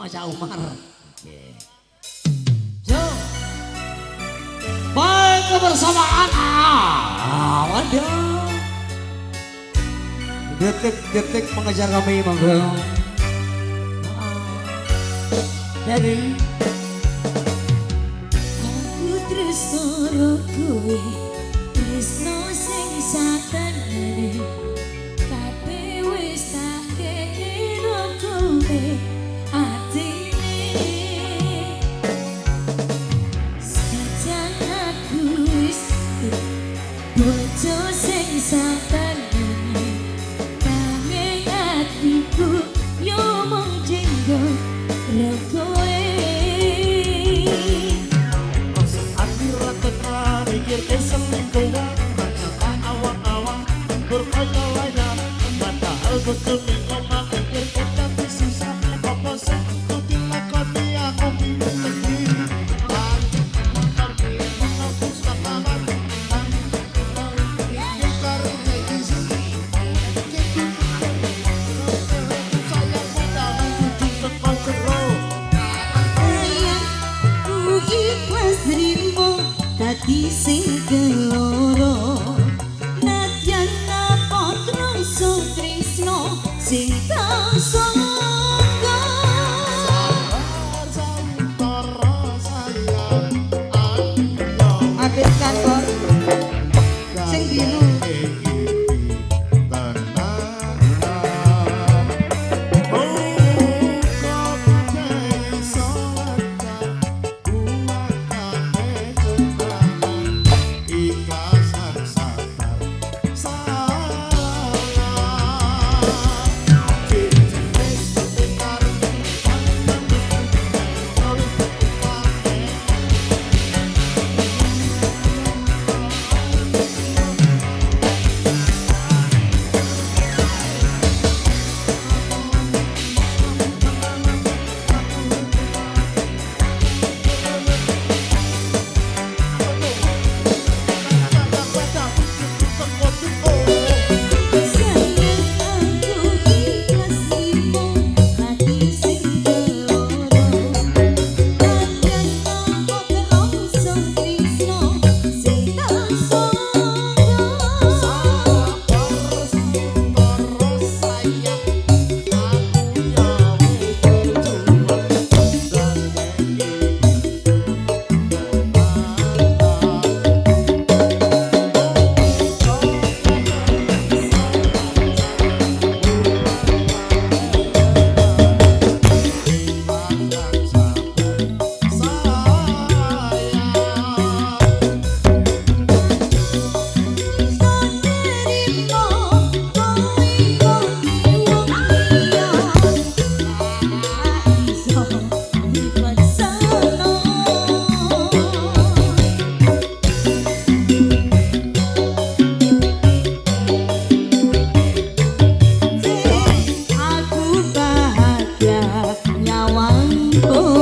Cak Umar. Oke. Yo. Baik kebersamaan. Waduh. Detik-detik mengejar kami monggo. Dari aku tresno ro kowe, tresno sing satenane, kabeh wis tak kekno kowe atine. Senajan aku wis bojo sing satenane, nanging atiku yo mung jenggo ro kowe. Padahal bojone omah mikir tapi susah apa sing kudu dilakoni aku bingung. Ku ikhlas nrimo dadi sing keloro, nadyan napa trasa tresno sing tak sangka. Apik kantor sing biru. Aku bahagia nyawang kowe.